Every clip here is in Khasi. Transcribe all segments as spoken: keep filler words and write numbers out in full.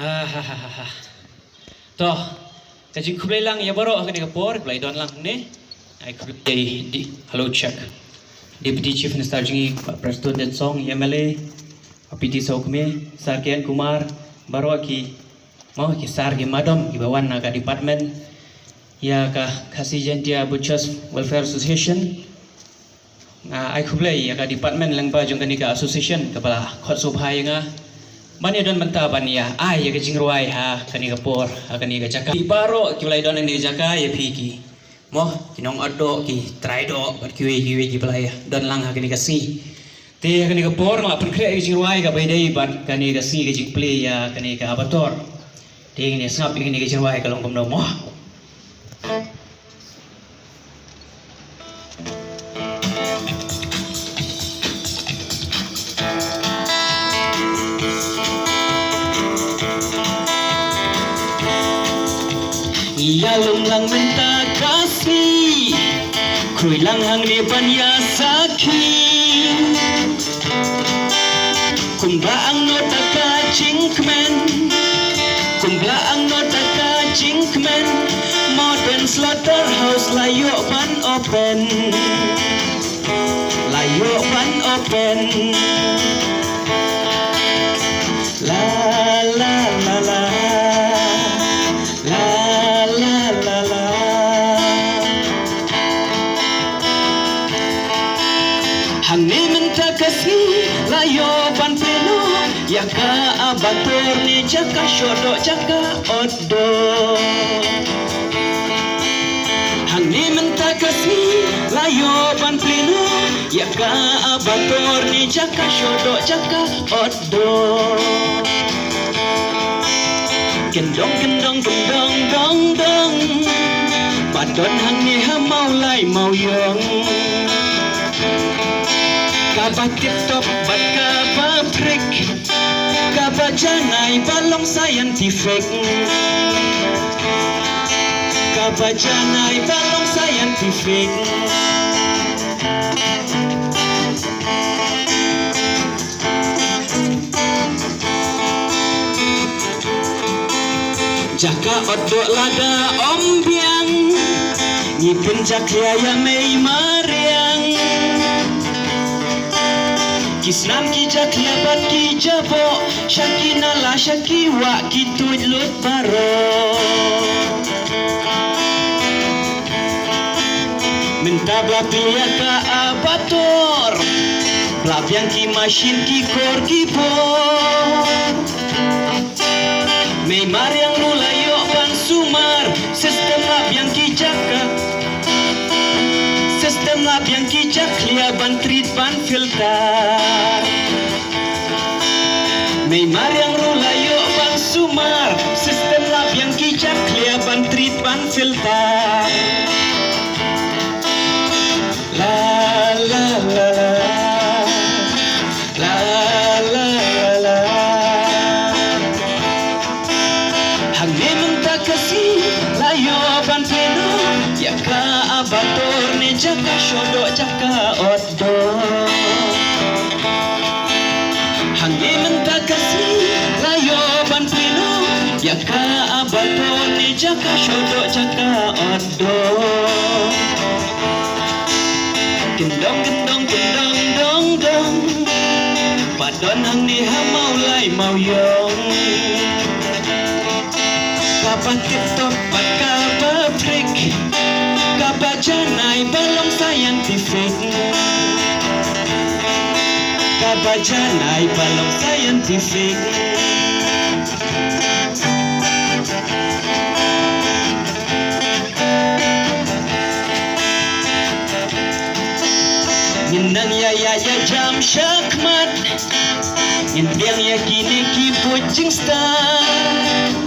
Ah, ha, ha, ha, ha. To, ka jingkhublei lang ïa baroh ha kane ka por ba la don lang hangne. Ai khublei ïa i di, hello, check. Deputy Chief Minister jong ngi, Bah Prestone Tynsong, M L A, Bah P T Sawkmie, Sir K N Kumar, baroh ki, mo, ki sir ki madam kiba wan na ka department ïa ka Khasi Jaintia Butchers Welfare Association. Nga ai khublei ïa ka department lyngba jong kane ka association kaba la khot sngewbha ïa nga ban ïa don mynta ban ïa ai ïa ka jingrwai ha kane ka por, ha kane ka jaka. Ki baroh kiba la don ha kane ka jaka, ïa phi ki, mo, ki nong Otdoh, ki trai Doh bad kiwei kiwei kiba la ïa don lang ha kane ka sngi. Te ha kane ka por nga la pynkhreh ïa ka jingrwai kaba ïadei bad kane ka sngi, ka jingplie ïa kane ka Abator. Te ngin ïa sngap ïa kane ka jingrwai ka long kumno, mo. Ïalum lang mynta ka sngi, khrui lang hangne ban ïa sakhi. Kumba angno ta ka jingkmen, kumba angno ta ka jingkmen. Modern slaughterhouse la ïoh ban open, la ïoh ban open. La la la la, la la la la. Hangne mynta ka sngi la ïoh ban plie noh ïa ka Abator ne jaka shoh doh, jaka Otdoh. Hangne mynta ka sngi la ïoh ban plie noh ïa ka Abator ne jaka shoh doh, jaka Otdoh. Kyndong, kyndong, kyndong, dong, dong. Ba don hangne ha Mawlai Mawiong. Kaba tip top bad kaba prik, kaba janai ba long scientific, kaba janai ba long scientific. Jaka Otdoh lada ym biang, ngi pynjakhlia ïa Mei Mariang. Ki snam ki jakhlia bad ki jaboh, sha ki nala sha ki wah ki tuid lut baroh. Mynta ba la plie ïa ka Abator, ba la biang ki mashin ki kor ki bor. Mei Mariang ruh la ïoh ban sumar, system la biang ki jaka, system la biang ki jakhlia ban treat ban filter. Mei Mariang ruh la ïoh ban sumar, system la biang ki jakhlia ban treat ban filter. La la la la, la la la la. Hangne mynta ka sngi la ïoh ban plie noh ïa ka Abator ne jaka shoh doh, jaka Otdoh. Hangne mynta ka sngi la ïoh ban plie noh ïa ka Abator ne jaka shoh doh, jaka Otdoh. Kyndong, kyndong, kyndong, dong, dong. Ba don hangne ha Mawlai Mawiong. Kaba tip top bad kaba prik, kaba janai ba long scientific, kaba janai ba long scientific. Ngin nang ïa ïa ïa jam shakhmat, ngin pdiang ïa kine ki buit jingstad.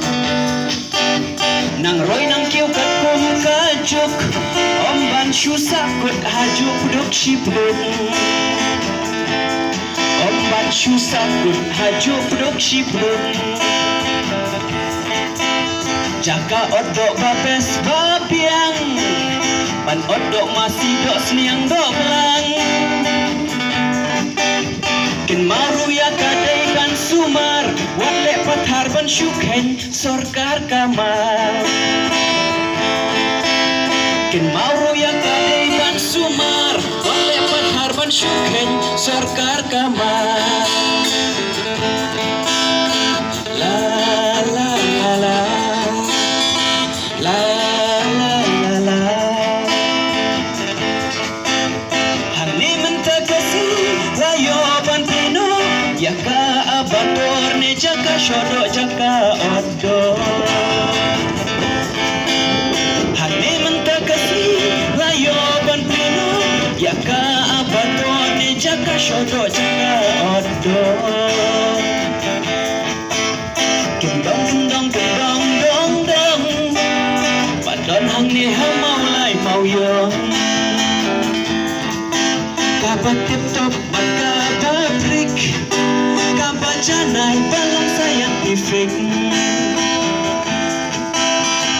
Nang roi nang kiew katkum ka juk, ym ban shu sahkut ha juk pduk shi pduk. Ym ban shu sahkut ha juk pduk shi pduk. Jaka Otdoh ba best ba biang, ban Otdoh masi, doh sniang, doh blang. Kynmaw ruh ïa ka dei ban sumar, wat leh pathar ba Shu kheiñ sorkar ka mar. Kynmaw ruh ïa ka dei ban sumar. Wat leh pathar ban shu kheiñ sorkar ka mar. La la la la. La la la la. Hangne mynta ka sngi la ïoh ban pynnoh ïa ka abator ne jaka shohdoh jaka otdoh. Hangne mynta ka sngi la ïoh ban pynnoh ïa ka abator ne jaka shohdoh jaka otdoh. Kyndong kyndong kyndong dong dong. Ba don hangne ha Mawlai Mawiong. Kaba tip top bad kaba prik. Kaba janai ba long scientific.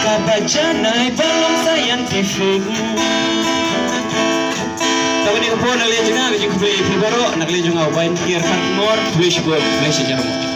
Kaba janai ba long scientific. Tang kane ka por na ka liang jong nga ka jingkhublei ïa phi baroh, na ka liang jong nga u Bainkiar Kharkongor, khublei shibun, khublei shihajar.